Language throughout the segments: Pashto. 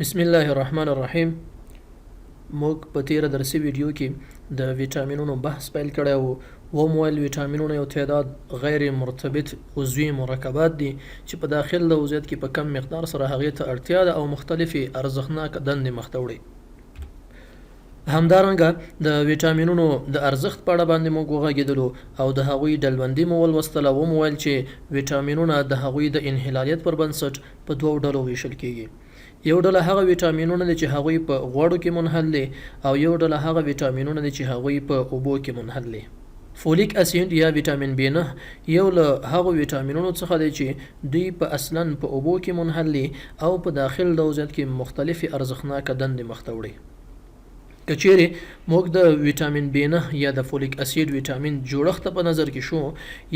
بسم الله الرحمن الرحیم. موږ په تیره درسي ویډیو کې د ویټامینونو بحث پیل کړی وو. ومو ویل ویټامینونه یو تعداد غیر مرتبط عضوي مرکبات دي چې په داخل د عضویت کې په کم مقدار سره هغې ته اړتیا ده او مختلفې ارزښتناکه دندې مخته وړي. همدارنګه د ویټامینونو د ارزښت په اړه باندې موږ وغږېدلو او د هغوی ډلبندي مو ولوستله. ومو ویل چې ویټامینونه د هغوی د انحلالیت پر بنسټ په دوو ډلو ویشل کیږي. یو ډله هغه ویټامینونه دي چې هغوی په غوړو کې منحل دي او یو ډله هغه ویټامینونه دي چې هغوی په اوبو کې منحل دي. فولیک اسید یا ویټامین بي 9 یو له هغو ویټامینونو څخه دی چې دوی په اصلا په اوبو کې منحل دي او په داخل د عضویت کې مختلفې ارزښتناکه دندې مخته وړي. که چیرې موږ د ویټامین بي 9 یا د فولیک اسید ویټامین جوړښت ته په نظر کې شو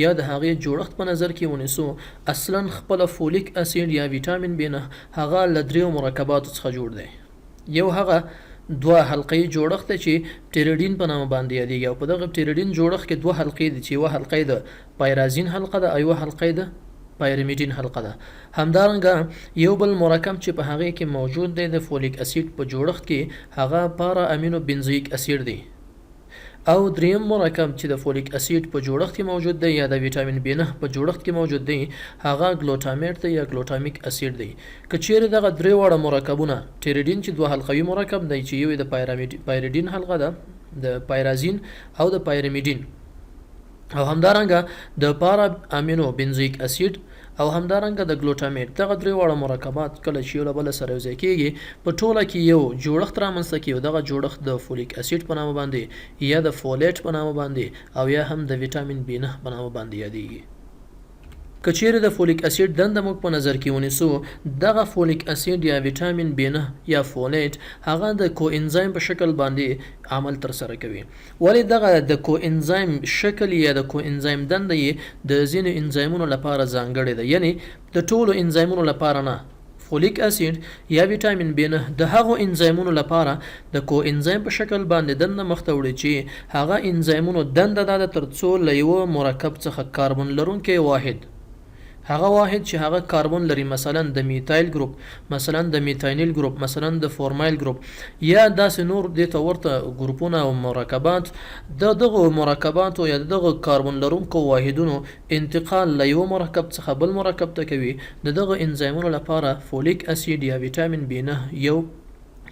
یا د هغې جوړښت په نظر کې ونیسو، اصلا خپله فولیک اسید یا ویټامین بي 9 هغه له دریو مرکباتو څخه جوړ دی. یو هغه دوه حلقوي جوړښت دی چې پټیریډین په نامه باندې یادیږي او په دغه پټیریډین جوړښت کې دوه حلقې دي چې یوه حلقه یې د پایرازین حلقه ده او یوه حلقه یې د پایریمیډین حلقه ده. همدارنګه یو بل مرکب چې په هغې کې موجود دی د فولیک اسید په جوړښت کې هغه پارا امینو بنزویک اسید دی. او دریم مرکب چې د فولیک اسید په جوړښت کې موجود دی یا د ویټامین بي 9 په جوړښت کې موجود دی هغه ګلوټامیټ دی یا ګلوټامیک اسید دی. که چیرې دغه درې واړه مرکبونه، ټیریډین چې دوه حلقوي مرکب دی چې یو یې د پایریډین حلقه ده، د پایرازین او د پایریمیډین، او همدارنګه د پارا امینو بنزویک اسید او همدارنګه د ګلوټامیټ، دغه درې واړه مرکبات کله چې یو له بله سره یوځای کیږي په ټوله کې یو جوړښت رامنځته کوي او دغه جوړښت د فولیک اسید په نامه باندې یا د فولیټ په نامه باندې او یا هم د ویټامین بي 9 په نامه باندې یادیږي. که چیرې د فولیک اسید دنده موږ په نظر کې ونیسو، دغه فولیک اسید یا ویټامین بي 9 یا فولیټ هغه د کو انزایم په شکل باندې عمل ترسره کوي. ولې دغه د کو انزایم شکل یا د کو انزایم دنده یې د ځینو انزایمونو لپاره ځانګړې ده، یعنې د ټولو انزایمونو لپاره نه. فولیک اسید یا ویټامین بي 9 د هغو انزایمونو لپاره د کو انزایم په شکل باندې دنده مخته وړي چې هغه انزایمونو دنده دا ده ترڅو له یوه مرکب څخه کاربن لرونکی واحد، هغه واحد چې هغه کاربن لري، مثلا د میتایل ګروپ، مثلا د میتاینیل ګروپ، مثلا د فورمایل ګروپ یا داسې نور دې ته ورته ګروپونه او مرکبات، د دغو مرکباتو یا د دغو کاربن لرونکو واحدونو انتقال له یوه مرکب څخه بل مرکب ته کوي. د دغو انزایمونو لپاره فولیک اسید یا ویټامین بي 9 یو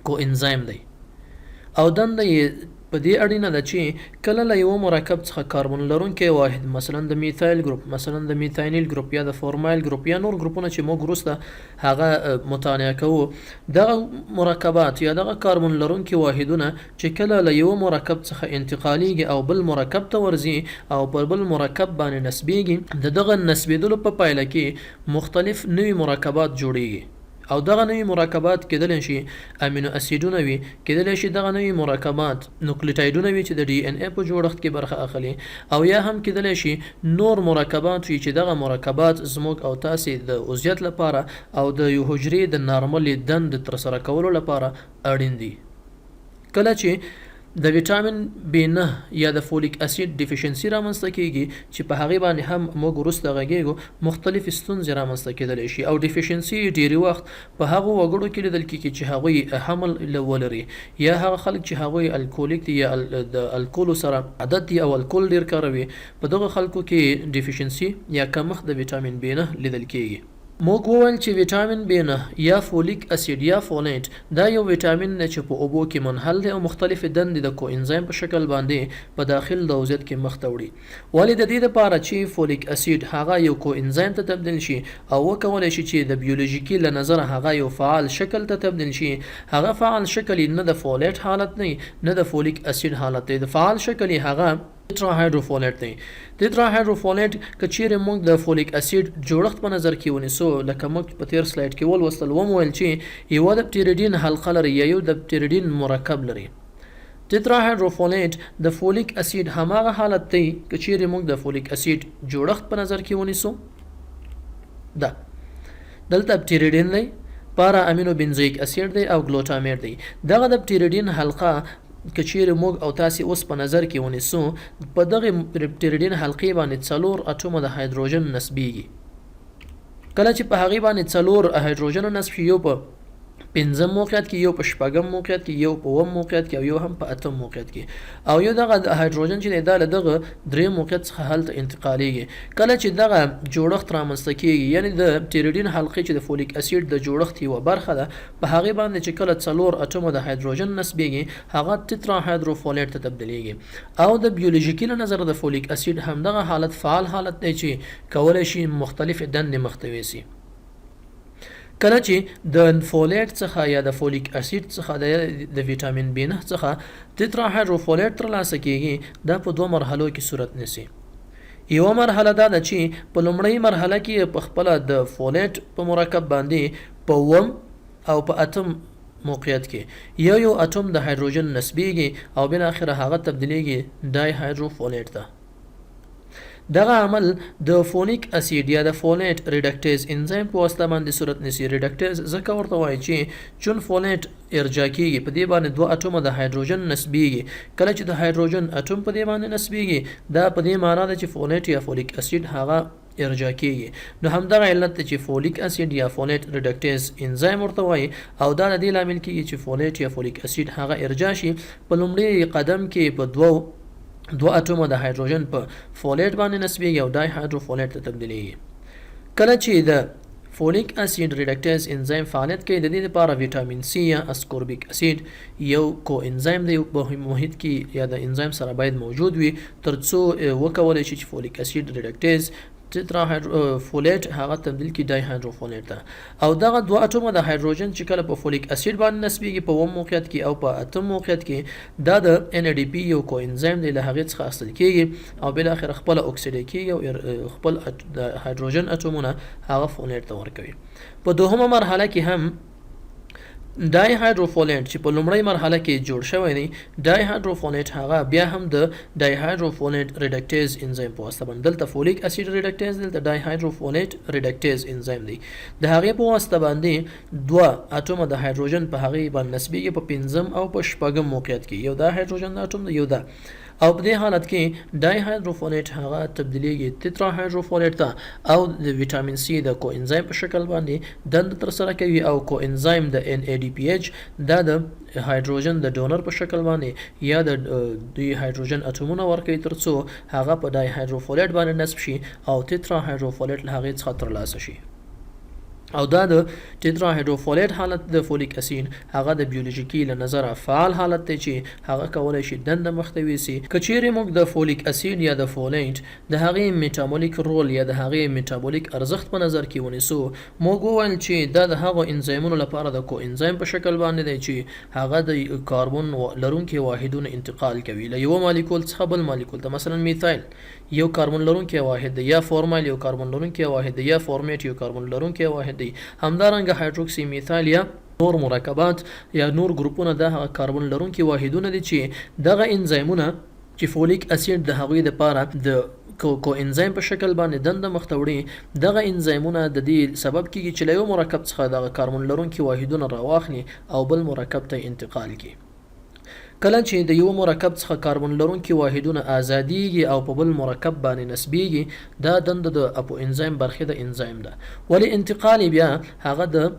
کو انزایم دی او دنده یې په دې اړینه ده چې کله له یوه مرکب څخه کاربن لرونکی واحد، مثلا د میتایل ګروپ، مثلا د میتاینیل ګروپ یا د فورمایل ګروپ یا نور ګروپونه چې موږ وروسته هغه مطالعه کوو، دغه مرکبات یا دغه کاربن لرونکي واحدونه چې کله له یوه مرکب څخه انتقالیږي او بل مرکب ته ورځي او پر بل مرکب باندې نصبیږي، د دغه نصبیدلو په پایله کې مختلف نوي مرکبات جوړیږي او دغه نوي مرکبات کېدلی شي امینو اسیدونه وي، کېدلی شي دغه نوي مرکبات نوکلیټایډونه وي چې د ډي ان ای په جوړښت کې برخه اخلي او یا هم کېدلی شي نور مرکبات وي چې دغه مرکبات زموږ او تاسې د عضویت لپاره او د یو حجرې د نارملې دندې ترسره کولو لپاره اړین دي. کله چې د ویټامین بي 9 یا د فولیک اسید ډیفیشنسي رامنځته کیږي چې په هغې باندې هم موږ وروسته غږیږو، مختلفې ستونزې رامنځته کېدلی شي او ډیفیشنسي ډېری وخت په هغو وګړو کې لیدل کیږي چې هغوی حمل ولري یا هغه خلک چې هغوی الکولیک دي یا د الکولو سره عادت دي او الکول ډیر کاروي، په دغو خلکو کې ډیفیشنسي یا کمښت د ویټامین بي 9 لیدل کیږي. موږ وویل چې ویټامین بي 9 یا فولیک اسید یا فولیټ دا یو ویټامین دی چې په اوبو کې منحل دی او مختلفې دندې د کو انزایم په شکل باندې په داخل د عضویت کې مخته وړي. ولې د دې لپاره چې فولیک اسید هغه یو کو انزایم ته تبدیل شي او وکولای شي چې د بیولوژیکي له نظره هغه یو فعال شکل ته تبدیل شي، هغه فعال شکل یې نه د فولیټ حالت دی نه د فولیک اسید حالت دی، د فعال شکل یې هغه تتراهایدروفولیټ دی. تتراهایدروفولیټ که چیرې موږ د فولیک اسید جوړښت په نظر کې ونیسو، لکه موږ په تیر سلایډ کې ولوستل، ومو ویل چې یوه د پټیریډین حلقه لري یا یو د پټیریډین مرکب لري. تتراهایدروفولیټ د فولیک اسید هماغه حالت دی. که چیرې موږ د فولیک اسید جوړښت په نظر کې ونیسو، دا دلته پټیریډین دی، پارا امینو بنزویک اسید دی او ګلوټامیټ دی. دغه د پټیریډین حلقه که چیرې موږ او تاسې اوس په نظر کې ونیسو، په دغه پټیریډین حلقې باندې څلور اټومه د هایدروجن نصبیږي. کله چې په هغې باندې څلور هایدروجن نصب شي، یو په پنځم موقعیت کې، یو په شپږم موقعیت کې، یو په اووم موقعیت کې او یو هم په اتم موقعیت کې. او یو دغه هایدروجن چې دی دا له دغه دریم موقعیت څخه هلته انتقالیږي. کله چې دغه جوړښت رامنځته کیږي، یعنی د ټیریډین حلقې چې د فولیک اسید د جوړښت یوه برخه ده، په هغې باندې چې کله څلور اټومه د هایدروجن نصبیږي، هغه تتراهایدروفولیټ ته تبدیلیږي. او د بیولوژیکي له نظره د فولیک اسید همدغه حالت فعال حالت دی چې کولی شي مختلفې دندې مخته ویسي. کله چې د فولیټ څخه یا د فولیک اسید څخه د ویټامین بي 9 څخه تتراهایدروفولیټ ترلاسه کیږي، دا په دوه مرحلو کې صورت نیسي. یوه مرحله دا ده چې په لومړۍ مرحله کې په خپله د فولیټ په مرکب باندې په اووم او په اتم موقعیت کې یو یو اتوم د هایدروجن نصبیږي او بالاخره هغه تبدیلیږي ډای هایدروفولیټ ته. دغه عمل د فولیک اسید یا د فولیټ ریډکټیز انزایم په واسطه باندې صورت نیسي. ریډکټیز ځکه ورته وایي چې چون فولیټ ارجاع کیږي، په دې باندې دوه اتومه د هایدروجن نصبیږي. کله چې د هایدروجن اتوم په دې باندې نصبیږي، دا په دې معنا ده چې فولیټ یا فولیک اسید هغه ارجاع کیږي. نو همدغه علت دی چې فولیک اسید یا فولیټ ریډکټیز انزایم ورته وایي، او دا د دې لامل کیږي چې فولیټ یا فولیک اسید هغه ارجاع شي. په لومړي قدم کې په دوو دوه اتومه د هایدروجن په فولیټ باندې نصبیږي او ډای هایدروفولیټ ته تبدیلیږي. کله چې د فولیک اسید ریډکټیز انزایم فعالیت کوي، د دې لپاره ویټامین سی یا اسکوربیک اسید یو کو انزایم دی، په محیط کې یا د انزایم سره باید موجود وي ترڅو وکولی شي چې فولیک اسید ریډکټیز فولیټ هغه تبدیل کی ډای هایدروفولیټ ته. او دغه دوه اتومه د هایدروجن چې کله په فولیک اسید باندې نصبیږي په اووم موقعیت کې او په اتم موقعیت کې، دا د NADP یو کو انزایم دی، له هغې څخه اخیستل کیږي او بالاخره خپله اکسیډ کیږي او خپل د هایدروجن اتومونه هغه فولیټ ته ورکوي. په دوهمه مرحله کې هم ډای هایدروفولیټ چې په لومړۍ مرحله کې جوړ شوی دی، ډای هایدروفولیټ هغه بیا هم د ډای هایدروفولیټ ریډکټیز انزایم په واسطه باندې، دلته فولیک اسید ریډکټیز، دلته ډای هایدروفولیټ ریډکټیز انزایم دی، د هغې په واسطه باندې دوه اتومه د هایدروجن په هغې باندې نصبیږي په پنځم او په شپږم موقعیت کې، یو دا هایدروجن د اتوم دی، یو دا. او په دې حالت کې ډای هایدروفولیټ هغه تبدیلیږي تتراهایدروفولیټ ته او د ویټامین سی د کو انزایم په شکل باندې دنده ترسره کوي. او کو انزایم د NADPH دا د هایدروجن د ډونر په شکل باندې یا د دوی هایدروجن اتومونه ورکوي ترڅو هغه په ډای هایدروفولیټ باندې نصب شي او تتراهایدروفولیټ له هغې څخه ترلاسه شي. او دا د تتراهایدروفولیټ حالت د فولیک اسید هغه د بیولوژیکي له نظره فعال حالت دی چې هغه کولی شي دنده مخته ویسي. که چیرې موږ د فولیک اسید یا د فولیټ د هغې میټابولیک رول یا د هغې میټابولیک ارزښت په نظر کې ونیسو، موږ وویل چې دا د هغو انزایمونو لپاره د کو انزایم په شکل باندې دی چې هغه د کاربن لرونکي واحدونو انتقال کوي له یوه مالیکول څخه بل مالیکول ته. مثلا میتایل یو کاربن لرونکی واحد دی، یا فورمایل یو کاربن لرونکی واحد دی، یا فورمیټ یو کاربن لرونکی واحد دی. همدارنګه هایدروکسي میتایل یا نور مرکبات یا نور ګروپونه دا هغه کاربن لرونکي واحدونه دي چې دغه انزایمونه چې فولیک اسید د هغوی دپاره د کو انزایم په شکل باندې دنده مخته وړي، دغه انزایمونه د دې سبب کیږي چې له یو مرکب څخه دغه کاربن لرونکي واحدونه راواخلي او بل مرکب ته انتقال کړي. کله چې د یو مرکب څخه کاربن لرونکي واحدونه ازادیږي او په بل مرکب باندې نصبیږي، دا دنده د اپو انزایم برخې د انزایم ده، ولې انتقال بیا هغه د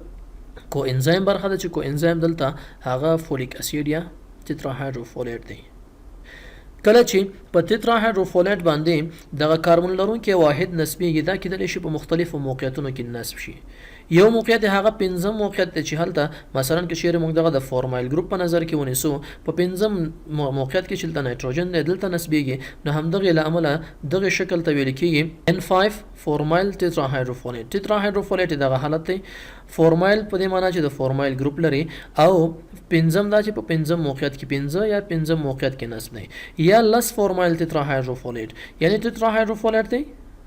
کو انزایم برخه ده چې کو انزایم دلته هغه فولیک اسید یا تتراهایدروفولیټ دی. کله چې په تتراهایدروفولیټ باندې دغه کاربن لرونکی واحد نصبیږي، دا کیدلی شي په مختلفو موقعیتونو کې نصب شي. یو موقعیت هغه پنځم موقعیت دی چې هلته مثلا که چیرې موږ دغه د فورمایل ګروپ په نظر کې ونیسو، په پنځم موقعیت کې چې دلته نایتروجن دی دلته نصبیږي، نو همدغې له امله دغې شکل ته ویل کیږي N5 فورمایل تتراهایدروفولیټ. تتراهایدروفولیټ دغه حالت دی. فورمایل په دې معنی چې د فورمایل ګروپ لري، او پنځم دا چې په پنځم موقعیت کې پنځه یا پنځم موقعیت کې نصب دی، یا لس فورمایل تتراهایدروفولیټ، یعنی تتراهایدروفولیټ دی،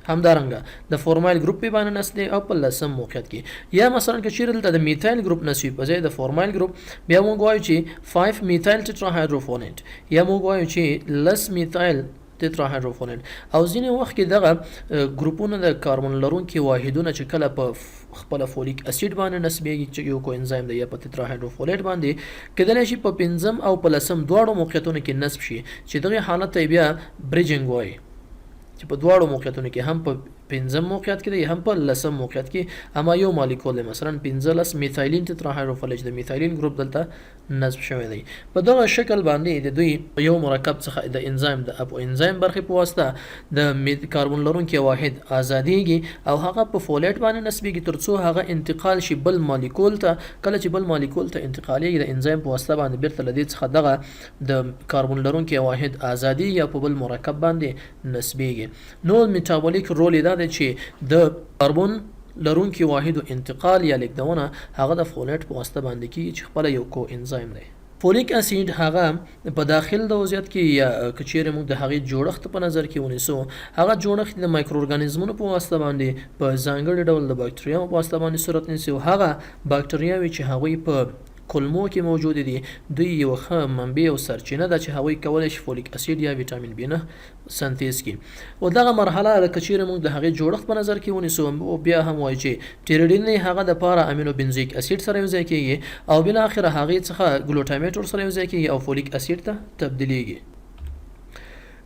همدارنګه د فورمایل ګروپ په باندې نصب دی او په لسم موقعیت کې. یا مثلا که چیرې دلته د میتایل ګروپ نصب وي په ځای د فورمایل ګروپ، بیا موږ وایو چې 5 میتایل تتراهایدروفولیټ، یا موږ وایو چې لس میتایل تتراهایدروفولیټ. او ځینې وخت کې دغه ګروپونه د کاربن لرونکي واحدونه چې کله په خپله فولیک اسید باندې نصبیږي چې یو کو انزایم دی، یا په تتراهایدروفولیټ باندې، کېدلی شي په پنځم او په لسم دواړو موقعیتونو کې نصب شي، چې دغه حالت ته بیا bridging وایي، چې په دواړو موقعیتونو کې هم په پنځم موقعیت کې دی هم په لسم موقعیت کې، اما یو مالیکول دی. مثلا 15 میتایلین تتراهایدروفولیټ، د میتایلین ګروپ دلته نصب شوی دی. په دغه شکل باندې د دوی یو مرکب څخه د انزایم د اپو انزایم برخې په واسطه د کاربن لرونکي واحد ازادیږي او هغه په فولیټ باندې نصبیږي، ترڅو هغه انتقال شي بل مالیکول ته. کله چې بل مالیکول ته انتقالیږي، د انزایم په واسطه باندې بیرته له دې څخه دغه د کاربن لرونکي واحد ازادیږي او په بل مرکب باندې نصبیږي. نو میټابولیک رول یې دا دی چې د کاربن لرونکي واحدو انتقال یا لیږدونه هغه د فولیټ په واسطه باندې کیږي، چې خپله یو کو انزایم دی. فولیک اسید هغه په داخل د وضعیت کې، یا که چیرې موږ د هغې جوړښت په نظر کې ونیسو، هغه جوړښت د مایکرو ارګانیزمونو په واسطه باندې، په ځانګړي ډول د باکتریاو په واسطه باندې صورت نیسي، او هغه باکتریاوې چې هغوی په کولمو کې موجودې دي، دوی یو ښه منبع او سرچینه ده چې هغوی کولی شي فولیک اسید یا ویټامین بي 9 سنتیز کړي. او دغه مرحله که چیرې موږ د هغې جوړښت په نظر کې ونیسو، او بیا هم وایو چې ټیریډین دی، هغه د پارا امینو بنزویک اسید سره یو ځای کیږي او بالاخره هغې څخه ګلوټامیټ ورسره یو ځای کیږي او فولیک اسید ته تبدیلیږي.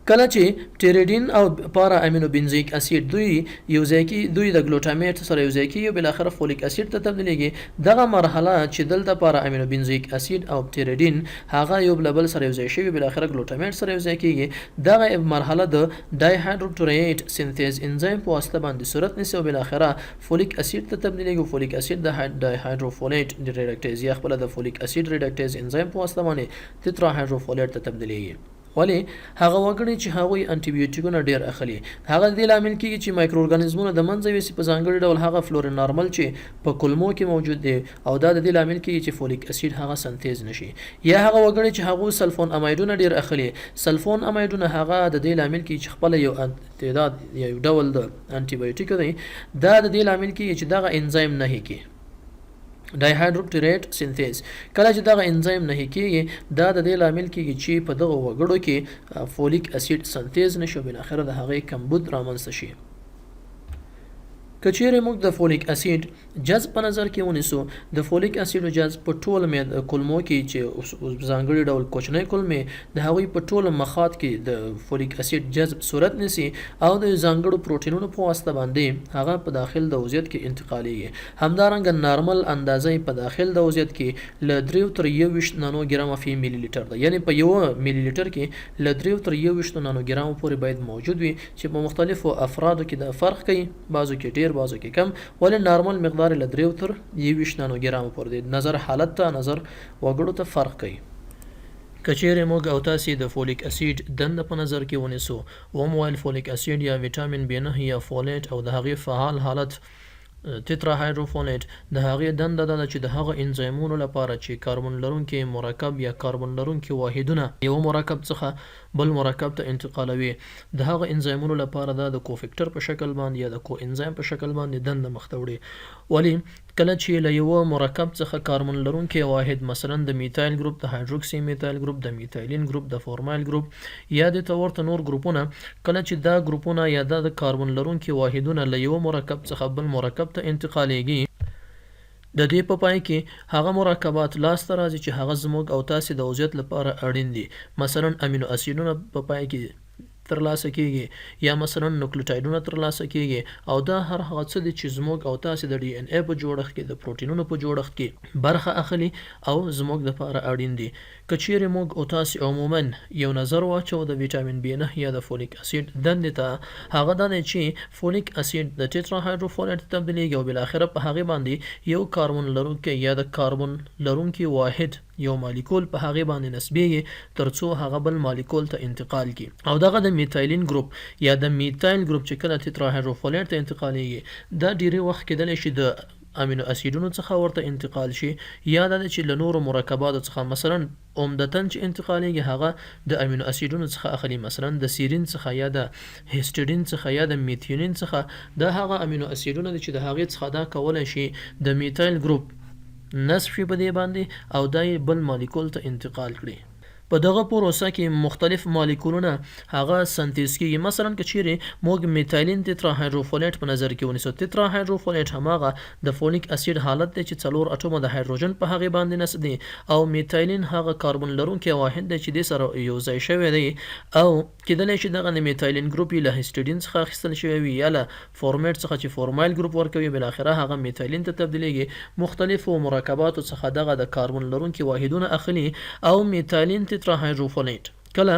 کله چې ټیریډین او پارا امینو بنزویک اسید دوی یو ځای کی، دوی د ګلوټامیټ سره یو ځای کیږي او بالاخره فولیک اسید ته تبدیلیږي. دغه مرحله چې دلته پارا امینو بنزویک اسید او ټیریډین هغه یو بل سره یو ځای شوي، بالاخره ګلوټامیټ سره یو ځای کیږي، دغه مرحله د ډایهایډروپټوریټ سنتیز انزایم په واسطه باندې صورت نیسي او بالاخره فولیک اسید ته تبدیلیږي. فولیک اسید د ډایهایډروفولیټ ریډکټیز یا خپله د فولیک اسید ریډکټیز انزایم په واسطه باندې تتراهایډروفولیټ ته تبدیلیږي. ولی هغه وګړي چې هغوی انټي بیوټیکونه ډیر اخلي، هغه د دې لامل کیږي چې مایکرو ارګانیزمونه د منځه یوسي، په ځانګړي ډول هغه فلورین نارمل چې په کولمو کې موجود دی، او دا د دې لامل کیږي چې فولیک اسید هغه سنتیز نشي. یا هغه وګړي چې هغو سلفون امایډونه ډیر اخلي، سلفون امایډونه هغه د دې لامل کیږي چې خپل یو تعداد یا یو ډول د انټي بیوټیک دی، دا د دې لامل کیږي چې دغه انزایم نه کیږي، ډایهایډروپټیریټ سنتیز. کله چې دغه انزایم نه کیږي، دا د دې لامل کیږي چې په دغه وګړو کې فولیک اسید سنتیز نشي او بالاخره د هغې کمبود رامنځته شي. که چیرې موږ د فولیک اسید جذب په نظر کې ونیسو، د فولیک اسید جذب په ټول کولمو کې، چې ځانګړي ډول کوچنۍ کولمې، د هغوی په ټولو مخاط کې د فولیک اسید جذب صورت نیسي او د ځانګړو پروتینونو په واسطه باندې هغه په داخل د عضویت کې انتقالیږي. همدارنګه نارمل اندازه یې په داخل د عضویت کې له 3 تر 21 نانو ګرامه فی ملي لیټر ده، یعنی په یوه ملي لیټر کې له 3 تر 21 نانو ګرامو پورې باید موجود وي، چې په مختلفو افرادو کې دا فرق کوي، بعضو کې ډیر، بعضو کې کم، ولې نارمل مقدار له 3 تر 21 نانو ګرامو پورې دی. نظر حالت ته، نظر وګړو ته فرق کوي. که چیرې موږ او تاسې د فولیک اسید دنده په نظر کې ونیسو، ومو ویل فولیک اسید یا ویټامین بي 9 یا فولیټ او د هغې فعال حالت تتراهایدروفولیټ، د هغې دنده دا ده چې د هغه انزایمونو لپاره چې کاربن لرونکي مرکب یا کاربن لرونکي واحدونه یو مرکب څخه بل مرکب ته انتقالوي، د هغه انزایمونو لپاره دا د کوفکټر په شکل باندې یا د کو انزایم په شکل باندې دنده مخته وړي. ولی کله چې له یوه مرکب څخه کاربن لرونکی واحد، مثلا د میتایل ګروپ، د هایدروکسي میتایل ګروپ، د میتایلین ګروپ، د فورمایل ګروپ یا د ته ورته نور ګروپونه، کله چې دا ګروپونه یا دا د کاربن لرونکي واحدونه له یوه مرکب څخه بل مرکب ته انتقالیږي، د دې په پای کې هغه مرکبات لاسته راځي چې هغه زموږ او تاسې د عضویت لپاره اړین دي. مثلا امینو اسیدونه په پای کې ترلاسه کیږي، یا مثلا نوکلوټایدونه ترلاسه کیږي، او دا هر هغه څه دي چې زموږ او تاسې د ډي ان ای په جوړښت کې، د پروتینونو په جوړښت کې برخه اخلي او زموږ لپاره اړین دي. که چیرې موږ او تاسې عموما یو نظر واچوو د ویټامین بي 9 یا د فولیک اسید دندې ته، هغه دا دی چې فولیک اسید د ټیټراهایډروفولیټ ته تبدیلیږي او بالاخره په هغې باندې یو کاربن لرونکی یا د کاربن لرونکي واحد یو مالیکول په هغې باندې نصبیږي، ترڅو هغه بل مالیکول ته انتقال کړي. او دغه د میتایلین ګروپ یا د میتایل ګروپ چې کله ټیټراهایډروفولیټ ته انتقالیږي، دا ډیری وخت کېدلی شي د امینو اسیدونو څخه ورته انتقال شي، یا دا چې له نورو مرکباتو څخه. مثلا عمدتاً چې انتقالیږي هغه د امینو اسیدونو څخه اخلي، مثلا د سیرین څخه یا د هیسټیډین څخه یا د میتیونین څخه. دا هغه امینو اسیدونه دي چې د هغې څخه دا کولی شي د میتایل ګروپ نصب شي په دې باندې او دا یې بل مالیکول ته انتقال کړي. په دغه پروسه کې مختلف مالیکولونه هغه سنتیز کیږي. مثلا که چیرې موږ میتایلین تتراهایدروفولیټ په نظر کې ونیسو، تتراهایدروفولیټ هماغه د فولیک اسید حالت دی چې 4 اټومه د هایدروجن په هغې باندې نصب دي، او میتایلین هغه کاربن لرونکی واحد دی چې دې سره یو ځای شوی دی، او کیدلی شي دغه د میتایلین ګروپ یې له هیسټیډین څخه اخیستل شوی وي یا له فورمیټ څخه چې فورمایل ګروپ ورکوي، بالاخره هغه میتایلین ته تبدیلیږي. مختلفو مرکباتو څخه دغه د کاربن لرونکي واحدونه اخلي او میتایلین تتراهایدروفولیټ کله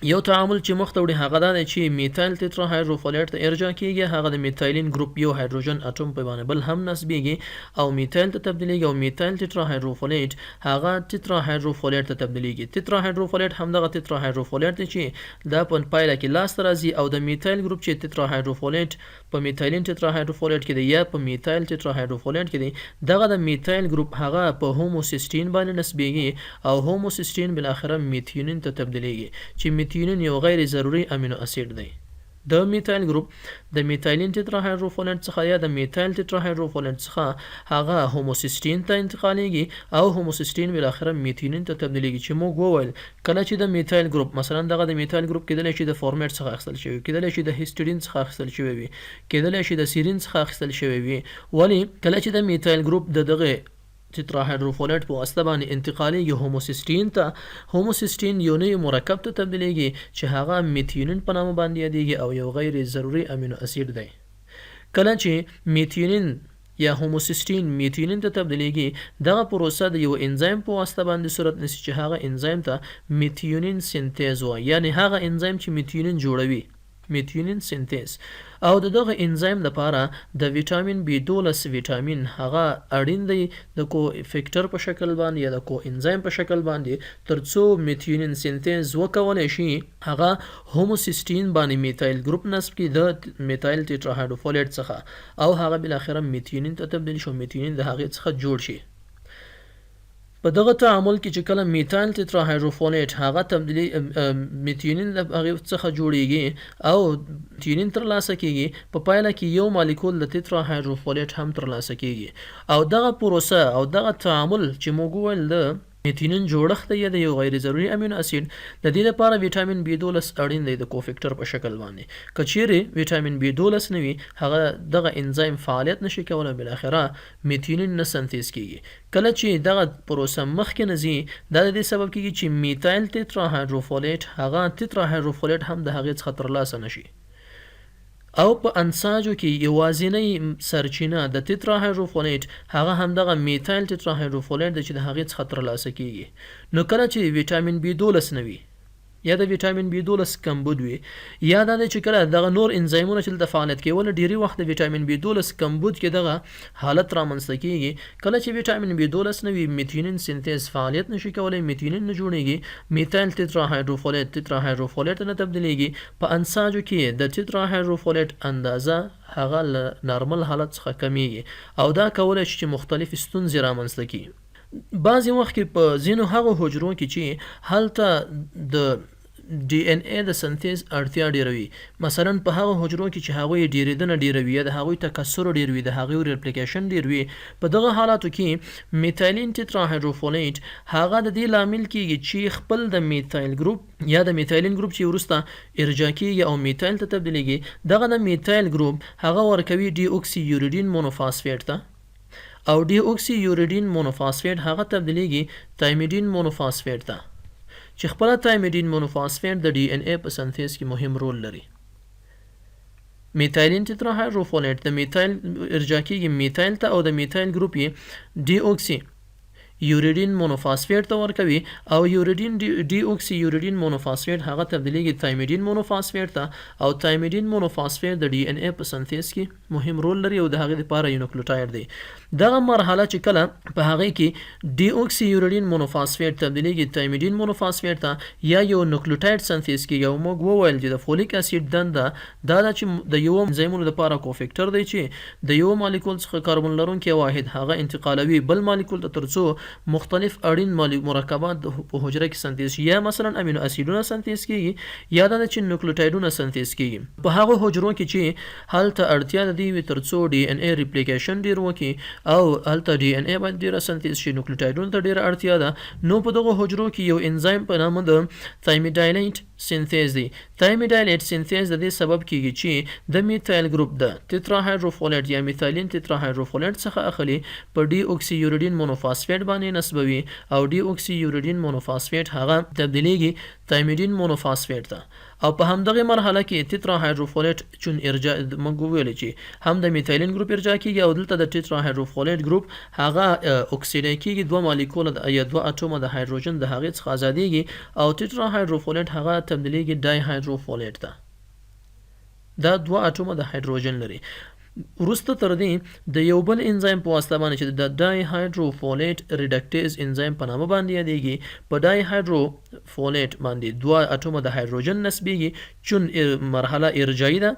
یو تعامل چې مخته وړي هغه دا دی چې میتایل تتراهایدروفولیټ ته ارجاع کیږي، هغه د میتایلین ګروپ یو هایدروجن اټوم په باندې بل هم نصبیږي او میتایل ته تبدیلیږي، او میتایل تتراهایدروفولیټ هغه تتراهایدروفولیټ ته تبدیلیږي. تتراهایدروفولیټ همدغه تتراهایدروفولیټ دی چې دا په پایله کې لاسته راځي، او د میتایل ګروپ چې تتراهایدروفولیټ په میتایلین ټتراهایدروفولیټ کې دی یا په میتایل ټتراهایدروفولیټ کې دی، دغه د میتایل ګروپ هغه په هوموسیسټین باندې نصبیږي او هوموسیسټین بالاخره میتیونین ته تبدیلیږي چې میتیونین یو غیر ضروري امینو اسید دی. د میتایل ګروپ د میتایلین ټتراهایدروفولیټ څخه یا د میتایل ټتراهایدروفولیټ څخه هغه هوموسیسټین ته انتقالیږي او هوموسیسټین بالاخره میتیونین ته تبدیلیږي چې موږ وویل کله چې د میتایل ګروپ مثلا دغه د میتایل ګروپ کېدلی شي د فورمیټ څخه اخیستل شوی وي، کېدلی شي د هیسټیډین څخه اخیستل شوی وي، کېدلی شي د سیرین څخه اخیستل شوی وي، ولی کله چې د میتایل ګروپ د دغه تتراهایدروفولیټ په واسطه باندې انتقالیږي هوموسیسټین ته، هوموسیسټین یو نوي مرکب ته تبدیلیږي چې هغه میتیونین په نامه باندې یادیږي او یو غیر ضروري امینو اسید دی. کله چې میتیونین یا هوموسیسټین میتیونین ته تبدیلیږي، دغه پروسه د یو انزایم په واسطه باندې صورت نیسي چې هغه انزایم ته میتیونین سنتیز وایي، یعنی هغه انزایم چې میتیونین جوړوي، میتیونین سنتیز. او د دغه انزایم لپاره د ویټامین بي 12 ویټامین هغه اړین دی د کو فیکټر په شکل باندې یا د کو انزایم په شکل باندې، ترڅو میتیونین سنتیز وکولی شي هغه هوموسیسټین باندې میتایل ګروپ نصب کړي د میتایل ټیټراهایدروفولیټ څخه، او هغه بالاخره میتیونین ته تبدیل شي او میتیونین د هغې څخه جوړ شي. په دغه تعامل کې چې کله میتایل تتراهایدروفولیټ هغه تبدیلی میتیونین له هغې څخه جوړیږي او میتیونین ترلاسه کیږي، په پایله کې یو مالیکول د تتراهایدروفولیټ هم ترلاسه کیږي. او دغه پروسه او دغه تعامل چې موږ وویل د میتیونین جوړښت دی یا د یو غیر ضروري امینو اسید، د دې لپاره ویټامین بي 12 اړین دی د کوفیکټر په شکل باندې. که چیرې ویټامین بي 12 نه وي هغه دغه انزایم فعالیت نشي کولی، بالاخره میتیونین نه سنتیز کیږي. کله چې دغه پروسه مخکې نه ځي دا د دې سبب کیږي چې میتایل تتراهایدروفولیټ هغه تتراهایدروفولیټ هم د هغې څخه ترلاسه نشي. او په انساجو کې یوازینۍ سرچینه د تتراهایدروفولیټ هغه همدغه میتایل تتراهایدروفولیټ دی چې د هغې څخه ترلاسه کیږي. نو کله چې ویټامین بي 12 نه وي یا د ویټامین بي 12 کمبود وي، یا دا دی چې کله دغه نور انزایمونه چې دلته فعالیت کوي، ولې ډیری وخت د ویټامین بي 12 کمبود کې دغه حالت رامنځته کیږي. کله چې ویټامین بي 12 نه وي میتیونین سنتیز فعالیت نشي کولی، میتیونین نه جوړیږي، میتایل تتراهایدروفولیټ تتراهایدروفولیټ نه تبدیلیږي. په انساجو کې د تتراهایدروفولیټ اندازه هغه له نارمل حالت څخه کمیږي او دا کولی شي چې مختلفې ستونزې رامنځته کړي. بعضې وخت کې په ځینو هغو حجرو کې چې هلته د ډي ان ای د سنتیز اړتیا ډیروي، مثلا په هغو حجرو کې چې هغوی ډیریدنه ډیروي یا د هغوی تکثر ډیر وي، د هغوی ریپلیکیشن ډیر وي، په دغه حالاتو کې میتایلین تتراهایدروفولیټ هغه د دې لامل کیږي چې خپل د میتایل ګروپ یا د میتایلین ګروپ چې وروسته ارجاع کیږي او میتایل ته تبدیلیږي، دغه د میتایل ګروپ هغه ورکوي ډي اوکسي یوریډین مونوفاسفیټ ته، او ډي اوکسي یوریډین مونوفاسفیټ هغه تبدیلیږي تایمیډین مونوفاسفیټ ته، چې خپله تایمیډین مونوفاسفیټ د ډي ان ای په سنتیز کې مهم رول لري. میتایلین تتراهایدروفولیټ د میتایل ارجاع کیږي میتایل ته، او د میتایل ګروپ یې ډي اوکسي یوریډین مونوفاسفیټ ته ورکوي، او یوریډین ډي اوکسي یوریډین مونوفاسفیټ هغه تبدیلیږي تایمیډین مونوفاسفیټ ته، او تایمیډین مونوفاسفیټ د ډي ان ای په سنتیز کې مهم رول لري او د هغې لپاره یو نوکلوټاید دی. دغه مرحله چې کله په هغې کې ډي اوکسي یوریډین مونوفاسفیټ تبدیلیږي تایمیډین مونوفاسفیټ ته یا یو نوکلوټاید سنتیز کیږي، او موږ وویل چې د فولیک اسید دنده دا ده چې د یو انزایمونو لپاره کوفیکټر دی چې د یو مالیکول څخه کاربن لرونکی واحد هغه انتقالوي بل مالیکول ته ترڅو مختلف اړین مرکبات په حجره کې سنتیز شي، یا مثلا امینو اسیدونه سنتیز کیږي، یا دا چې نوکلوټایدونه سنتیز کیږي. په هغو حجرو کې چې هلته اړتیا د دې وي ترڅو ډي ان ای ریپلیکیشن ډیر وکړي او هلته ډي ان ای باید ډیره سنتیز شي، نوکلوټایدونو ته ډیره اړتیا ده، نو په دغو حجرو کې یو انزایم په نامه د ثایمیډایلیټ سنتیز دی. ثایمیډایلیټ سنتیز د دې سبب کیږي چې د میتایل ګروپ د تتراهایدروفولیټ یا میتایلین تتراهایدروفولیټ څخه اخلي، په ډي اوکسي یوریډین مونوفاسفیټ باندې نصبوي او ډي اوکسي یوریډین مونوفاسفیټ هغه تبدیلیږي ثایمیډین مونوفاسفیټ ته. او په همدغه مرحله کې تتراهایدروفولیټ چون ارجاع، موږ وویل چې هم د میتایلین ګروپ ارجاع کیږي او دلته د تتراهایدروفولیټ ګروپ هغه اکسیډای کیږي، دوه مالیکوله یا دوه اتومه د هایدروجن د هغې څخه ازادیږي او تتراهایدروفولیټ هغه تبدیلیږي ډای هایدروفولیټ ته. دا دوه اتومه د هایدروجن لري. وروسته تر دې د یو بل انزایم په واسطه باندې چې د ډای هایدروفولیټ ریډکټیز انزایم په نامه باندې یادېږي، په ډای هایدروفولیټ باندې دوه اتومه د هایدروجن نصبیږي، چون مرحله ارجاعي ده،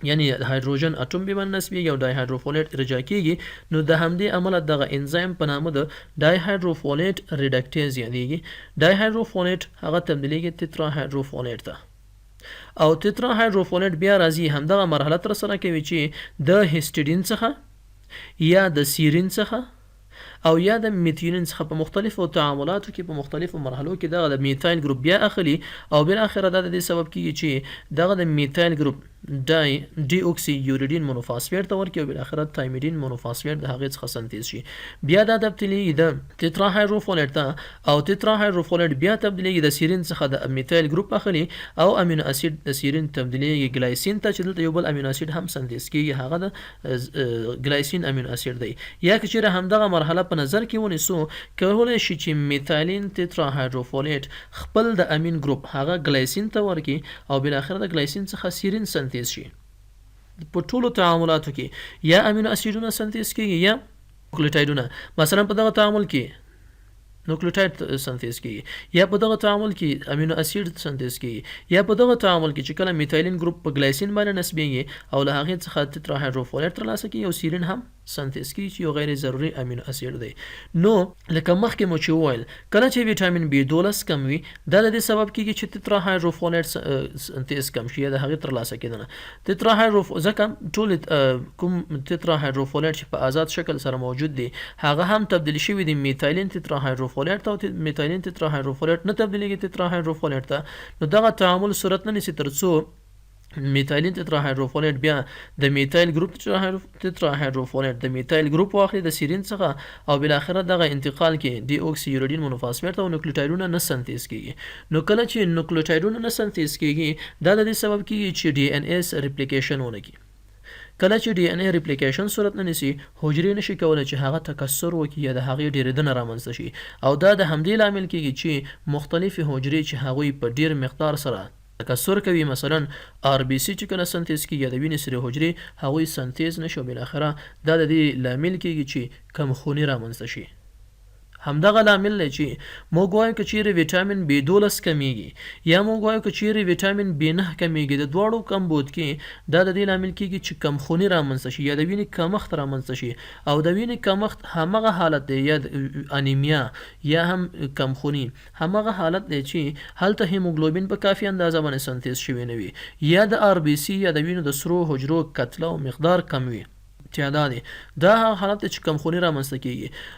یعنی هایدروجن اتوم به باندې نصبیږي او ډای هایدروفولیټ ارجاع کیږي، نو د همدې امله دغه انزایم په نامه د ډای هایدروفولیټ ریډکټیز یادېږي. ډای هایدروفولیټ هغه تبدیلیږي تتراهایدروفولیټ ته او تتراهایدروفولیټ بیا راځي همدغه مرحله تر سره کوي چې د هیسټیډین څخه یا د سیرین څخه او یا د میتیونین څخه په مختلفو تعاملاتو کې په مختلفو مرحلو کې دغه د میتایل ګروپ بیا اخلي او بالاخره دا د دې سبب کیږي چې دغه د میتایل ګروپ ډای ډي اوکسي یوریډین مونوفاسفیټ ته ورکړي او بالاخره تایمیډین مونوفاسفیټ د هغې څخه سنتیز شي. بیا دا تبدیلیږي د تتراهایدروفولیټ ته او تتراهایدروفولیټ بیا تبدیلیږي د سیرین څخه د میتایل ګروپ اخلي او امینو اسید د سیرین تبدیلیږي ګلایسین ته، چې دلته یو بل امینو اسید هم سنتیز کیږي، هغه د ګلایسین امینو اسید دی. یا که چیرې همدغه مرحله په نظر کې ونیسو، کولی شي چې میتایلین تتراهایدروفولیټ خپل د امین ګروپ هغه ګلایسین ته ورکړي او بالاخره د ګلایسین څخه سیرین سنتیز شي. په ټولو تعاملاتو کې یا امینو اسیدونه سنتیز کیږي یا نوکلوټایدونه. مثلا په دغه تعامل کې نوکلوټاید سنتیز کیږي، یا په دغه تعامل کې امینو اسید سنتیز کیږي، یا په دغه تعامل کې چې کله میتایلین ګروپ په ګلایسین باندې نصبیږي او له هغې څخه تتراهایدروفولیټ ترلاسه کیږي او سیرین هم سنتیز کیږي چې یو غیر ضروري امینو اسید دی. نو لکه مخکې مو چې وویل، کله چې ویټامین بي 12 کم وي، دا د دې سبب کیږي چې تتراهایدروفولیټ سنتیز کم شي یا د هغې ترلاسه کېدنه تتراهایدروف، ځکه ټول کوم تتراهایدروفولیټ چې په آزاد شکل سره موجود دی هغه هم تبدیل شوی دی میتایلین تتراهایدروفولیټ ته او میتایلین تتراهایدروفولیټ نه تبدیلیږي تتراهایدروفولیټ ته، نو دغه تعامل صورت نه نیسي ترڅو میتایلین تتراهایدروفولیټ بیا د میتایل ګروپ تتراهایدروفولیټ د میتایل ګروپ واخلي د سیرین څخه او بالاخره دغه انتقال کې ډي اوکسي یوریډین مونوفاسفیټ او نوکلوټایدونه نه سنتیز کیږي. نو کله چې نوکلوټایدونه نه سنتیز کیږي، دا د دې سبب کیږي چې ډي ان اس ریپلیکیشن ونه کړي. کله چې ډي ان ای ریپلیکیشن صورت نه نیسي، حجرې نشي کولی چې هغه تکثر وکړي یا د هغې ډېرېدنه رامنځته شي او دا د همدې لامل کیږي چې مختلفې حجرې چې هغوی په ډېر مقدار سره تکثر کوي، مثلا آر بي سي چې کله سنتیز کیږي یا د وینې سرې حجرې، هغوی سنتیز نشي او بالاخره دا د دې لامل کیږي چې کمخوني رامنځته شي. همدغه لامل دی چې موږ وایو که چیرې ویټامین بي 12 کمیږي یا موږ وایو که چیرې ویټامین بي 9 کمیږي، د دواړو کمبود کې دا د دې لامل کیږي چې کمخوني رامنځته شي یا د وینې کمښت رامنځته شي او د وینې کمښت همغه حالت دی، یا انیمیا یا هم کمخوني همغه حالت دی چې هلته هیموګلوبین په کافي اندازه باندې سنتیز شوی نه وي یا د آر بي سي یا د وینو د سرو حجرو کتله او مقدار کم وي، تعداد. دا هغه حالت دی چې کمخوني رامنځته کیږي،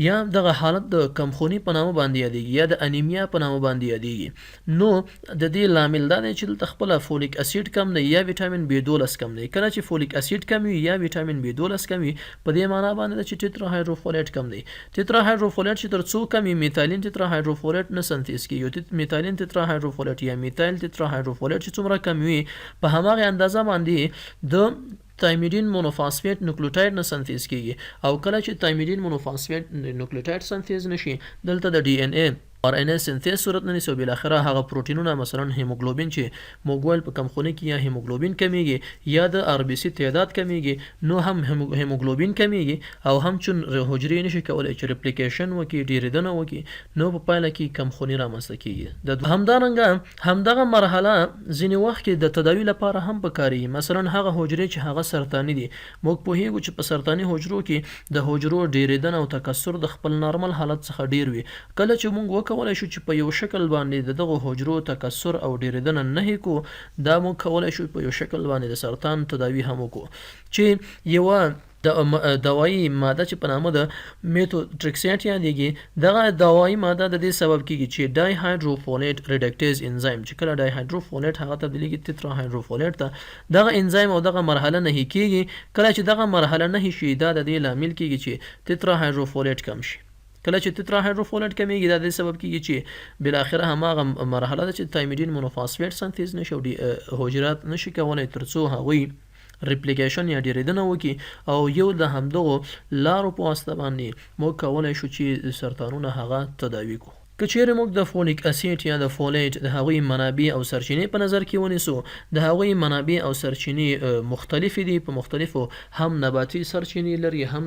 یا دغه حالت د کمخوني په نامه باندې یادېږي یا د انیمیا په نامه باندې یادېږي. نو د دې لامل دا دی چې دلته خپله فولیک اسید کم دی یا ویټامین بي 12 کم دی. کله چې فولیک اسید کم وي یا ویټامین بي 12 کم وي، په دې معنا باندې ده چې تتراهایدروفولیټ کم دی. تتراهایدروفولیټ چې تر څو کم وي، میتایلین تتراهایدروفولیټ نه سنتیز کیږي. میتایلین تتراهایدروفولیټ یا میتایل تتراهایدروفولیټ چې څومره کم وي، په هماغې اندازه باندې د تایمیډین مونوفاسفیټ نوکلوټاید نه سنتیز کیږي او کله چې تایمیډین مونوفاسفیټ نوکلوټاید سنتیز نشي، دلته د ډي ان ای آر ان ای سنتیز صورت نه نیسي او بالاخره هغه پروټینونه مثلا هیموګلوبین چې موږ ویل په کمخوني کې یا هیموګلوبین کمیږي یا د آر بي سي تعداد کمیږي، نو هم هیموګلوبین کمیږي او هم چون حجرې نشي کولای چې ریپلیکیشن وکړي، ډیریدنه وکړي، نو په پایله کې کمخوني رامنځته کیږي. د همدارنګه همدغه مرحله ځینې وخت کې د تداوي لپاره هم پکاریږي. مثلا هغه حجرې چې هغه سرطاني دي، موږ پوهیږو چې په سرطاني حجرو کې د حجرو ډیریدنه او تکثر د خپل نارمل حالت څخه ډیر وي. کله چې موږ وکولای شو چې په یو شکل باندې د دغو حجرو تکثر او ډیریدنه نهی کو، دا موږ کولای شو په یو شکل باندې د سرطان تداوي هم وکړو، چې یوه دوایي ماده چې په نامه د میتوټریکسیټ یادېږي، دغه دوایي ماده د دې سبب کیږي چې ډای هایدروفولیټ ریډکټیز انزایم، چې کله ډای هایدروفولیټ هغه تبدیلیږي تتراهایدروفولیټ ته، دغه انزایم او دغه مرحله نهي کیږي. کله چې دغه مرحله نهي شي، دا د دې لامل کیږي چې تتراهایدروفولیټ کم شي. کله چې تتراهایدروفولیټ کمیږي، دا د دې سبب کیږي چې بالاخره هماغه مرحله ده چې تایمیډین مونوفاسفیټ سنتیز نشي او حجرات نشي کولای ترڅو هغوی ریپلیکیشن یا ډیریدنه وکړي، او یو د همدغو لارو په واسطه باندې موږ کولای شو چې سرطانونه هغه تداوي کړو. که چیرې موږ د فولیک اسید یا د فولیټ د هغوی منابع او سرچینې په نظر کې ونیسو، د هغوی منابع او سرچینې مختلفې دي، په مختلفو هم نباتي سرچینې لري هم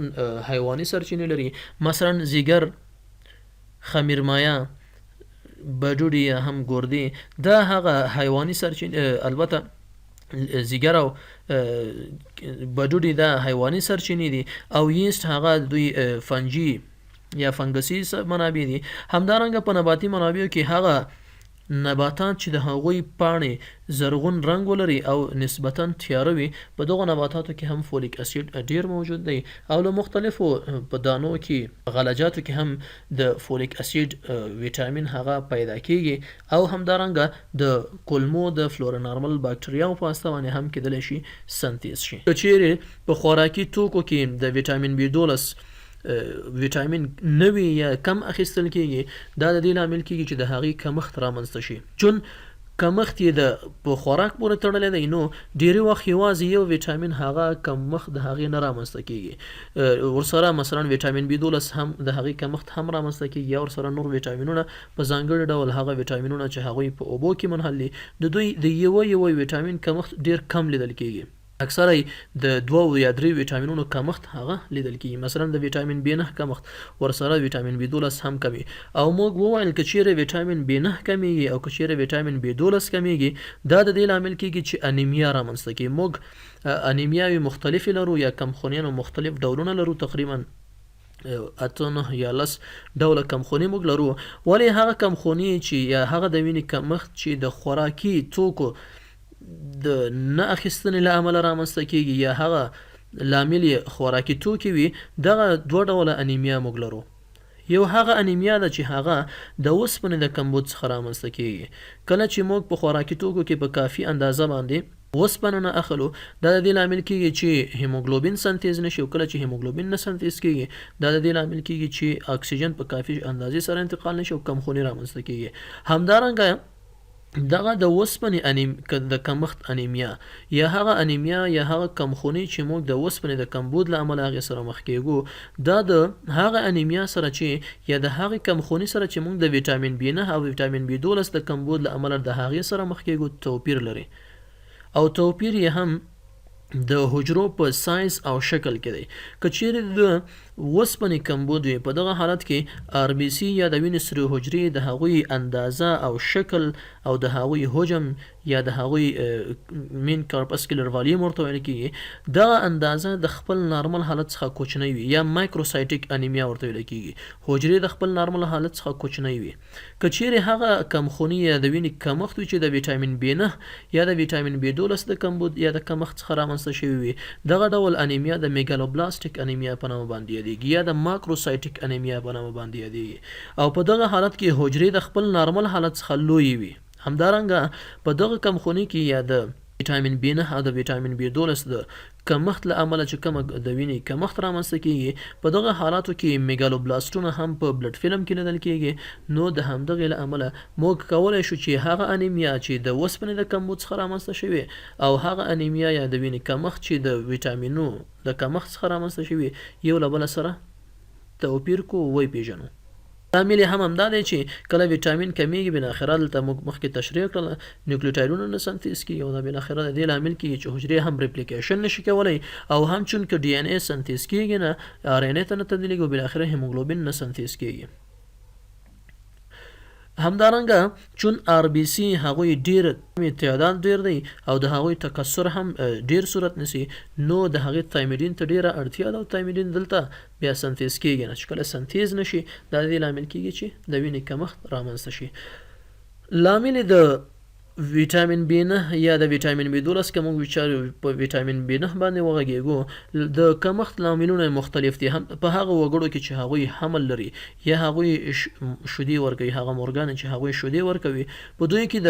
حیواني سرچینې لري. مثلا ځیګر، خمیرمایه، بډوډي یا هم ګردې، دا هغه حیواني سرچینې، البته ځیګر او بډوډي دا حیواني سرچینې دي، او یست هغه دوی فنجي یا فنګسي منابع دي. همدارنګه په نباتي منابعو کې هغه نباتات چې د هغوی پاڼې زرغون رنګ ولري او نسبتا تیاره وي، په دغو نباتاتو کې هم فولیک اسید ډیر موجود دی، او له مختلفو په دانو کې، غلجاتو کې هم د فولیک اسید ویټامین هغه پیدا کیږي، او همدارنګه د کولمو د فلورانارمل باکتریاو په واسطه باندې هم کیدلی شي سنتیز شي. که چیرې په خوراکي توکو کې د ویټامین بي 12 ویټامین نه وي یا کم اخیستل کیږي، دا د دې لامل کیږي چې د هغې کمښت رامنځته شي. چون کمښت یې د په خوراک پورې تړلی دی، نو ډیری وخت یوازې یو ویټامین هغه کمښت د هغې نه رامنځته کیږي، ورسره مثلا ویټامین بي 12 هم د هغې کمښت هم رامنځته کیږي، یا ورسره نور ویټامینونه، په ځانګړي ډول هغه ویټامینونه چې هغوی په اوبو کې منحل دي، د دوی د یوه یوه ویټامین کمښت ډیر کم لیدل کیږي. اکثره د دوو یا درې ویټامینونو کمښت هغه لیدل کیږي. مثلا د ویټامین بي 9 کمښت ورسره ویټامین بي 12 هم کمي، او موږ وویل که چیرې ویټامین بي 9 کمیږي او که چیرې ویټامین بي 12 کمیږي، دا د دې لامل کیږي چې انیمیا رامنځته کیږي. موږ انیمیاوې مختلفې لرو یا کمخونیانو مختلف ډولونه لرو، تقریبا 8، 9 یا 10 ډوله کمخوني موږ لرو. ولې هغه کمخوني چې یا هغه د وینې کمښت چې د خوراکي توکو د نه اخیستنې له امله رامنځته کیږي یا هغه لامل یې خوراکي توکي وي، دغه دوه ډوله انیمیا موږ لرو. یو هغه انیمیا ده چې هغه د اوسپنې د کمبود څخه رامنځته کیږي. کله چې موږ په خوراکي توکو کې په کافي اندازه باندې اوسپنه نه اخلو، دا د دې لامل کیږي چې هیموګلوبین سنتیز نشي، او کله چې هیموګلوبین نه سنتیز کیږي، دا د دې لامل کیږي چې اکسیجن په کافي اندازې سره انتقال نشي او کمخوني رامنځته کیږي. همدارنګه دغه د اوسپنې د کمښت انیمیا یا هغه انیمیا یا هغه کمخوني چې موږ د اوسپنې د کمبود له امله هغې سره مخ کیږو، دا د هغه انیمیا سره چې یا د هغې کمخوني سره چې موږ د ویټامین بي 9 او ویټامین بي 12 د کمبود له امله د هغې سره مخ کیږو توپیر لري، او توپیر یې هم د حجرو په سایز او شکل کې دی. که چیرې د اوسپنې کمبود وي، په دغه حالت کې آر بي سي یا د وینې سرې حجرې د هغوی اندازه او شکل او د هغوی حجم یا د هغوی مین کارپسکولر والیوم ورته ویل کیږي، دغه اندازه د خپل نارمل حالت څخه کوچنۍ وي، یا مایکروسایټیک انیمیا ورته ویل کیږي. حجرې د خپل نارمل حالت څخه کوچنۍ وي. که چیرې هغه کمخوني یا د وینې کمښت وي چې د ویټامین بي 9 یا د ویټامین بي 12 د کمبود یا د کمښت څخه رامنځته شوي وي، دغه ډول انیمیا د میګالوبلاستیک انیمیا په نامه باندې یادیږي یا د ماکروسایټیک انیمیا په نامه باندې یادیږي، او په دغه حالت کې حجرې د خپل نارمل حالت څخه لویې وي. همدارنګه په دغه کمخوني کې یا د ویټامین بي 9 او د ویټامین بي 12 د کمښت له امله چې کومه د وینې کمښت رامنځته کیږي، په دغه حالاتو کې میګالوبلاستونه هم په بلډ فلم کې لیدل کیږي. نو د همدغې له امله موږ کولی شو چې هغه انیمیا چې د اوسپنې د کمبود څخه رامنځته شوې او هغه انیمیا یا د وینې کمښت چې د ویټامینو د کمښت څخه رامنځته شوي، یو له بله سره توپیر کو ویې پیژنو. لامل یې هم همدا دی چې کله ویټامین کمیږي، بالاخره دلته موږ مخکې تشریح کړله، نیوکلیوټایډونه نه سنتیز کیږي او دا بالاخره د دې لامل کیږي چې حجرې هم ریپلیکیشن نشي کولی او هم چونکه ډي ان ای سنتیز کیږي نه، آر ان ای ته نه تبدیلیږي او بالاخره هیموګلوبین نه سنتیز کیږي. همدارنګه چون آر بي سي هغوی ډیر تعداد ډیر دی او د هغوی تکثر هم ډیر صورت نیسي، نو د هغې تایمیډین ته ډیره اړتیا ده او تایمیډین دلته بیا سنتیز کیږي نه، چې کله سنتیز نشي دا د دې لامل کیږي چې د وینې کمښت رامنځته شي. لامل د ویټامین بي 9 یا د ویټامین بي 12، که موږ په ویټامین بي 9 باندې وغږیږو، د کمښت لاملونه مختلف دي. هم په هغه وګړو کې چې هغوی حمل لري یا هغوی شیدې ورکوي، هغه مورګانې چې هغوی شیدې ورکوي، په دوی کې د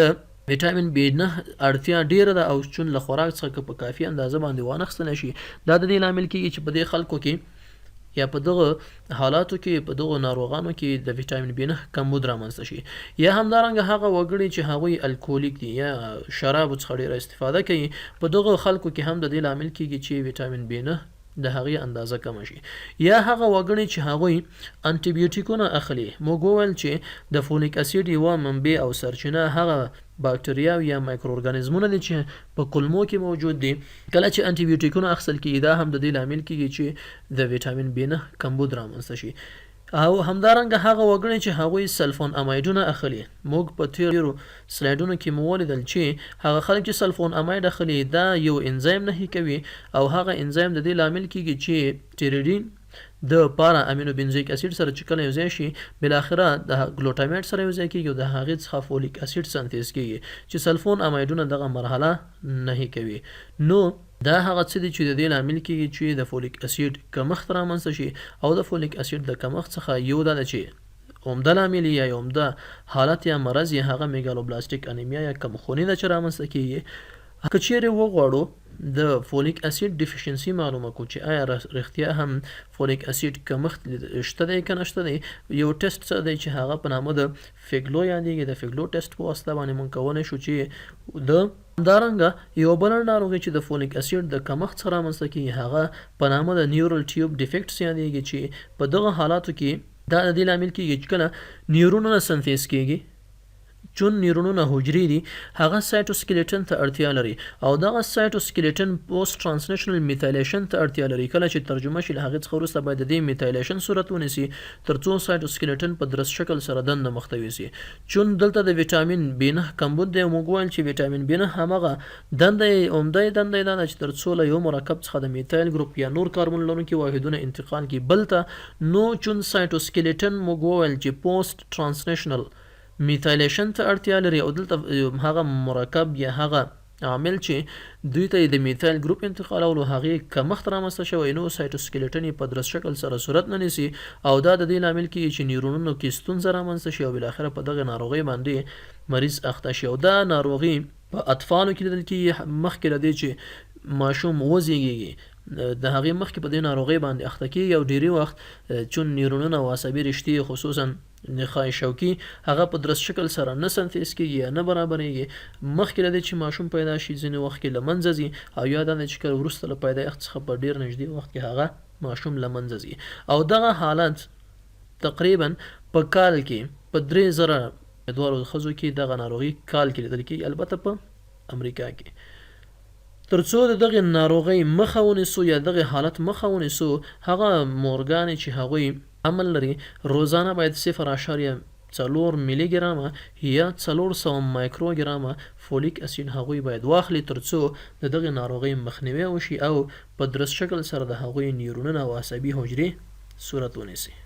ویټامین بي 9 اړتیا ډیره ده او چون له خوراک څخه که په کافي اندازه باندې وانخیستل شي، دا د دې لامل کیږي چې په دې خلکو کې یا په دغه حالاتو کې په دغو ناروغانو کې د ویټامین بي 9 کمبود رامنځته شي. یا همدارنګه هغه وګړي چې هغوی الکولیک دي یا شرابو څخه ډیره استفاده کوي، په دغو خلکو کې هم د دې لامل کیږي چې ویټامین بي 9 د هغې اندازه کمه شي. یا هغه وګړي چې هغوی انټیبیوټیکونه اخلي، موږ وویل چې د فولیک اسید یوه منبع او سرچینه هغه باکتریاوې یا مایکرو ارګانیزمونه دي چې په کولمو کې موجود دي. کله چې انټیبیوټیکونه اخیستل کیږي، دا هم د دې لامل کیږي چې د ویټامین بي 9 کمبود رامنځته شي. او همدارنګه هغه وګړي چې هغوی سلفون امایډونه اخلي، موږ په تیرو سلایډونو کې مو ولیدل چې هغه خلک چې سلفون امایډ اخلي، دا یو انزایم نهي کوي او هغه انزایم د دې لامل کیږي چې ټیریډین د پارا امینو بنزویک اسید سره چې کله یو ځای شي، بالاخره د ګلوټامیټ سره یو ځای کیږي او د هغې څخه فولیک اسید سنتیز کیږي، چې سلفون امایډونه دغه مرحله نهي کوي. نو دا هغه څه دي چې د دې لامل کیږي چې د فولیک اسید کمښت رامنځته شي. او د فولیک اسید د کمښت څخه یو دا ده چې عمده لامل یا یو عمده حالت یا مرض یې هغه میګالوبلاستیک انیمیا یا کمخوني ده چې رامنځته کیږي. که چیرې وغواړو د فولیک اسید ډیفیشنسي معلومه کو چې آیا رښتیا هم فولیک اسید کمښت شته دی که نشته دی، یو ټیسټ څه دی چې هغه په نامه د فیګلو یادېږي. د فیګلو ټیسټ په واسطه باندې موږ کولی شو چې د همدارنګه یوه بله ناروغي چې د فولیک اسید د کمښت څخه رامنځته کیږي، هغه په نامه د نیورل ټیوب ډیفیکټس یادېږي، چې په دغه حالاتو کې دا د دې لامل کیږي چې کله نیورونونه سنتیز کیږي، چون نیورونونه حجرې دي، هغه سایټوسکلیټن ته اړتیا لري او دغه سایټوسکلیټن پوسټ ترانسلیشنل میتایلیشن ته اړتیا لري. کله چې ترجمه شي، له هغې څخه وروسته باید د دې میتایلیشن صورت ونیسي ترڅو سایټوسکلیټن په درست شکل سره دنده مخته ویسي. چون دلته د ویټامین بي 9 کمبود دی، موږ وویل چې ویټامین بي 9 همغه دنده یې، عمده یې دنده یې دا ده چې ترڅو له یو مرکب څخه د میتایل ګروپ یا نور کاربن لرونکي واحدونه انتقال کړي بل ته. نو چون سایټوسکلیټن موږ وویل چې پوسټ ترانسلیشنل میتایلیشن ته اړتیا لري او دلته هغه مرکب یا هغه عامل چې دوی ته د میتایل ګروپ انتقالولو هغې کمښت رامنځته شوی، نو سایټوسکلیټن یې په درست شکل سره صورت نه نیسي او دا د دې لامل کیږي چې نیورونونو کې ستونزه رامنځته شي او بالاخره په دغه ناروغۍ باندې مریض اخته شي. او دا ناروغي په اطفالو کې لیدل کیږي. مخکې له دې چې ماشوم وزیږي، د هغې مخکې په دې ناروغۍ باندې اخته کیږي او ډیری وخت چون نیورونونه او عصبي رشتې، خصوصا نخاع شوکي، هغه په درست شکل سره نه سنتیز کیږي یا نه برابرېږي، مخکې له دې چې ماشوم پیدا شي ځینې وخت کې له منځه ځي او یا دا چې کله وروسته له پیدایښت څخه په ډیر نږدې وخت کې هغه ماشوم له منځه ځي. او دغه حالت تقریبا په کال کې په 3000 دوارو ښځو کې دغه ناروغي کال کې لیدل کیږي، البته په امریکا کې. ترڅو د دغې ناروغۍ مخه ونیسو یا دغې حالت مخه ونیسو، هغه مورګانې چې هغوی حمل لري، روزانه باید 0.4 ملي ګرامه یا 400 مایکرو ګرامه فولیک اسید هغوی باید واخلي ترڅو د دغې ناروغۍ مخنیوی وشي او په درست شکل سره د هغوی نیورونونه او عصبي حجرې صورت ونیسي.